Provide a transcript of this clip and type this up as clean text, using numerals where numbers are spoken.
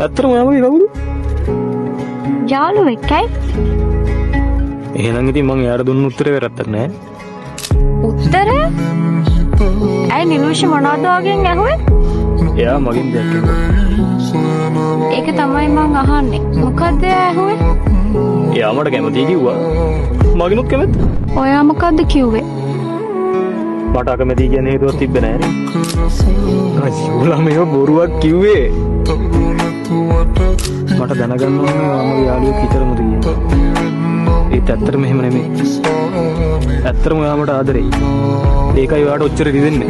ඇත්තටම ඔයා මගේ කවුද? යාළුවෙක් ඇයි? එහෙනම් ඉතින් මං එයාට දුන්න උත්තරේ වැරද්දක් නෑ. උත්තරය? ඇයි නිලූෂ මොනවද ඔයාගෙන් ඇහුවේ? එයා මගෙන් දෙයක් ඇහුවා. ඒක තමයි මං අහන්නේ. මොකද්ද එයා ඇහුවේ? එයා මට කැමතියි කිව්වා. මගෙනුත් කැමැත්ත. ඔයා මොකද්ද කිව්වේ? මට අකමැති කියන හේතුවක් තිබ්බේ නෑනේ. අයියෝ ළමයෝ බොරුවක් කිව්වේ. මට දැනගන්න ඕනේ ඔයා මගේ යාළුවෙක් විතරමද කියලා. ඒත් ඇත්තටම එහෙම නෙමෙයි. ඇත්තටම ඔයා මට ආදරෙයි. ඒකයි ඔයාට ඔච්චර රිදෙන්නේ.